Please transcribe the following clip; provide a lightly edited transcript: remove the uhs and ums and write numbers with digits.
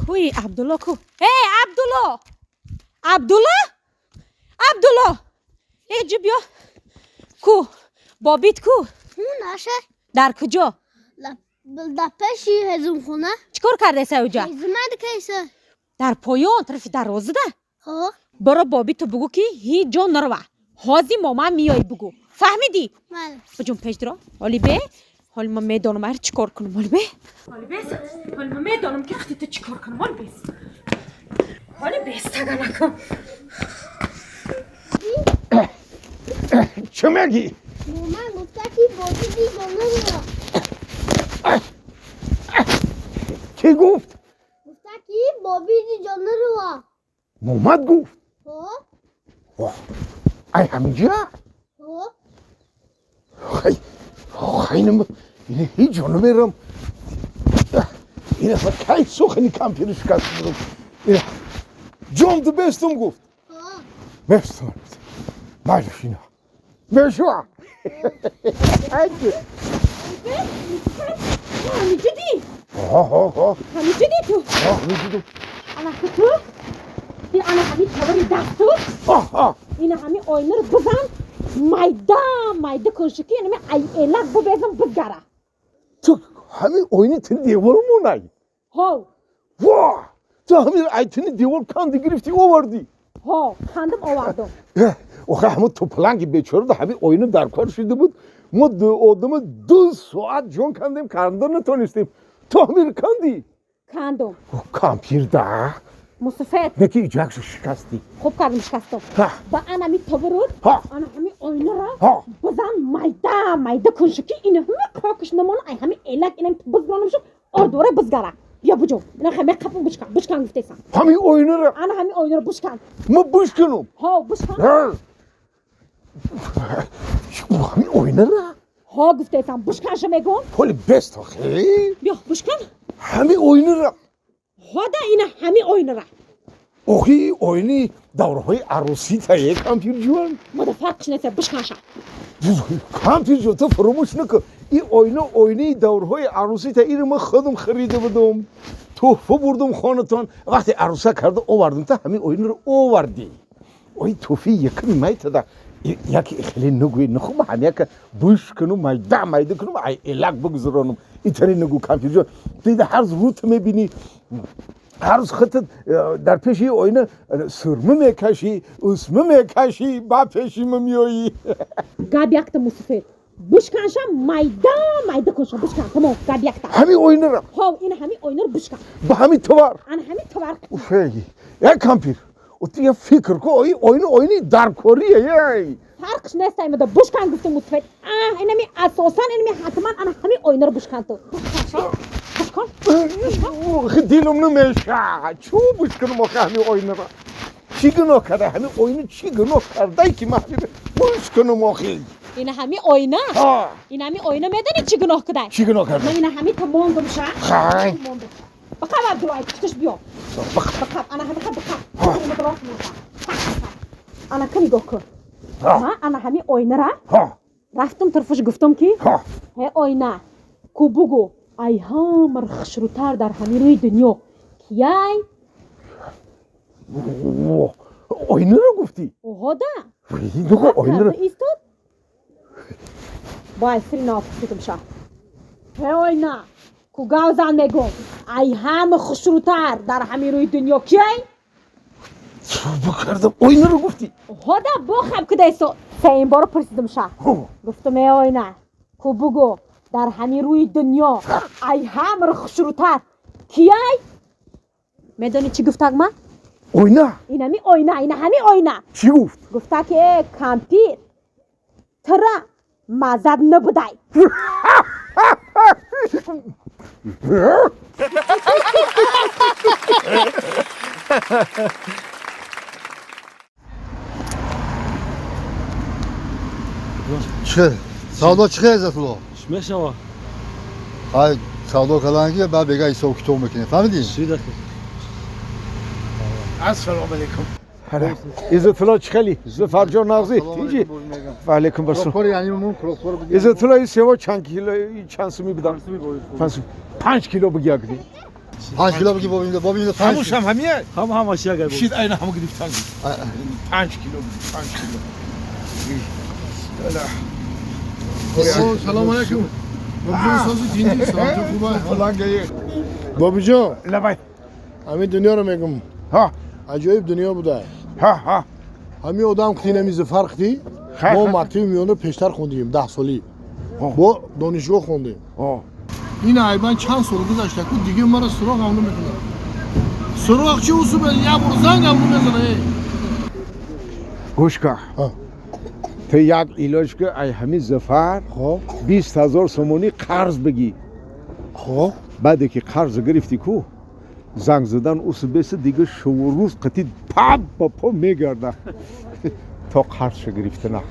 Куи Абдулло ку? Эй, Абдулло! Абдулло? Абдулло! Эй, ҷу биё. Ку? Бобит ку? Наша. Дар куҷо? Дар пеши ҳезумхона. Чӣ кор кардаеса уҷа? Ҳезумад кайса. Дар поён, тарафи дарвозада? Ҳо. Боро бобиту бугӯ, ки ҳеҷ ҷо нарава. Ҳози моман меои бугӯ. Фаҳмидӣ? Бале. Буҷум пеш диро. Ҳоли бе? Ҳоли ман медонам ҳар чӣ кор кунам. Ҳоли бе? Ҳоли бес? Ҳоли ман медонам, ки вақти ту чӣ кор кунам. Ҳоли бес. Ҳоли бес тага накун. Чӣ мегӣ? Моман гуфта, ки бобиди ҷонарова. Кӣ гуфт? Гуфта, ки бобиди ҷонарова. Момад гуфт? Ҳо. Ай ҳаминҷа? Ҳо. Хай, ина ҳеҷ ҷо намерам. Ина кай сухани кампири шикаст будам. Ҷон ту бестум гуфт. Ҳо. Бестум. Майлаш ина. Бешва. Ҳамиҷо дӣ? Ҳо, ҳо, ҳо. Ҳамиҷо дӣ ту? Ҳо, ҳамиҷо. Ана ту? Ин ана ҳами тавари дасту? Ҳо, ҳо. Ина ҳами оинаро бизан, майда майда кунши, ки инами ай элак бубезам бизгара. Ту ҳамин оини тини девор монай? Ҳо. Во! Ту ҳамин ай тини девор канди гирифтӣ овардӣ? Ҳо, кандам овардум. Охе ҳамон тупаланги бечора да ҳамин оина дар кор шуда буд. Мо одама 2 соат ҷон кандем, канда натонистем. Ту ҳамин кандӣ? Кандум. Кампир да. Мусафед. Неки иҷакшо шикастӣ. Хуб кардам, шикастум. Ба анами тавурут, ана ҳами оинаро бизан, майда майда кунши, ки ина ҳами қокиш намона, ай ҳами элак инам бизгронам шуд, ордора бизгара. Бия буҷо. Ина хаме қапун бушкан, бушкан гуфтесам. Ҳамин оинаро? Ана ҳами оинаро бушкан. Ма бушканум? Ҳо, бушкан. Ҳамин оинаро? Ҳо, гуфтесам, бушканша мегӯм. Ҳоли бест охе. Биё, бушкан. Ҳамин оинаро? Ҳо да, ина ҳами оинара. Охи оини давраҳои арӯсӣ тае, кампирҷон. Мада фарқш нест, бушканша. Кампирҷон, ту фаромӯш накун, ин оина оинаи давраҳои арӯсӣ та. Иро ман худам харида будум, тӯҳфа бурдум хонатон. Вақте арӯса карда овардум, та ҳамин оинаро овардӣ. Ой, тӯҳфаи якуми май тада. Яке хеле нагӯй, нахум ҳам яка буш кунум, майда майда кунум, ай элак бигузаронум. Итаре нагӯ, кампирҷон. Дида, ҳар рӯз рӯта мебинӣ, ҳар рӯз худат дар пеши оина сурма мекашӣ, усма мекашӣ, ба пеши ма меоӣ. Гап якта, мусафед. Бушканша, майда майда кунша, бушкан. Тамом, гап якта. Ҳамин оинаро? Ҳо, ина ҳами оинаро бушкан. Ба ҳамин товар? Ана ҳами товар. Уфей, э кампир, ту я фикр ку, ои оина оини даркорие, ей. Фарқш нест, аймада бушкан гуфтем, мусафед. А инами асосан, инами ҳатман ана ҳами оинаро бушкан ту. Бушкан. Охи дилам намеша. Чӯ бушканам охи ҳамин оинаро? Чӣ гуноҳ карда ҳамин оина? Чӣ гуноҳ кардай, ки ман ҳамин бушканам охи? Ина ҳами оина? Ина ҳами оина медонӣ чӣ гуноҳ кудай? Чӣ гуноҳ карда? Ман ина ҳами та мондум ша. Хай. Мондум. Бақаб, Абдулло, пушташ биё. Бақаб, ана ҳами ха бақаб. Ана ка нигоҳ кун. Ана ҳами оинара рафтум тарафаш, гуфтум, ки ҳе оина, ку бугӯ, ай ҳамар хушрӯтар дар ҳамин рӯи дунё кияй? Оинаро гуфтӣ? Оҳо да. Оинаро Истод. Бай сири напурсидум ша. Ҳе оина, ку гавзан мегӯм, ай ҳама хушрӯтар дар ҳамин рӯи дунё кияй? Тавба кардам, оинаро гуфтӣ? Оҳо да, бохам кудаисо. Сеюм боро пурсидум ша. Гуфтум: э оина, ку бугӯ, дар ҳамин рӯи дунё ай ҳамаро хушрӯтар кияй? Медонӣ чӣ гуфтак ма? Оина? Инами оина, ина ҳами оина. Чӣ гуфт? Гуфта, ки э кампир, тура маззат набудай. Чӣ савдо чӣ хел, Иззатулло? Чӣ мешава? Ай савдо кардан ки баъд бега ҳисоб китоб мекунем, фаҳмидӣ? Ассалому алайкум, Иззатулло, чӣ хели? Зуфарҷон, нағзӣ, тинҷӣ? Ва алайкум ассалом. Иззатулло, ин сево чанд кило, чанд суми бидам? 5 кило бигӣ, агди. 5 кило بگی بابا بابا اینو 5 هموش هم همیه هم همش یک بود. شید اینه همو گرفتن 5 کیلو 5 کیلو. سلام علیکم. بابا جان ساز دینی سلام خوبه. فلان گیه. بابا جان لبای. همین دنیا رو میگم. ها. عجایب دنیا بوده. ها ها. همین آدم که نمیز فرق دی. ما مکتب میانه پیشتر خوندیم 10 سالی. با دانشگاه خوندیم. این ایبان چند سال گذشته که دیگه مرا سراغ هم نمیکنه. سراغ چی اصول یه بار زنگ هم نمیزنه. گوش کن. تو یک علاج که ای همین زفر خب 20,000 سومونی قرض بگی. خب بعد که قرض گرفتی کو زنگ زدن اوس بیس دیگه شو روز قطی پا با پا میگرده تا قرض گرفته نه.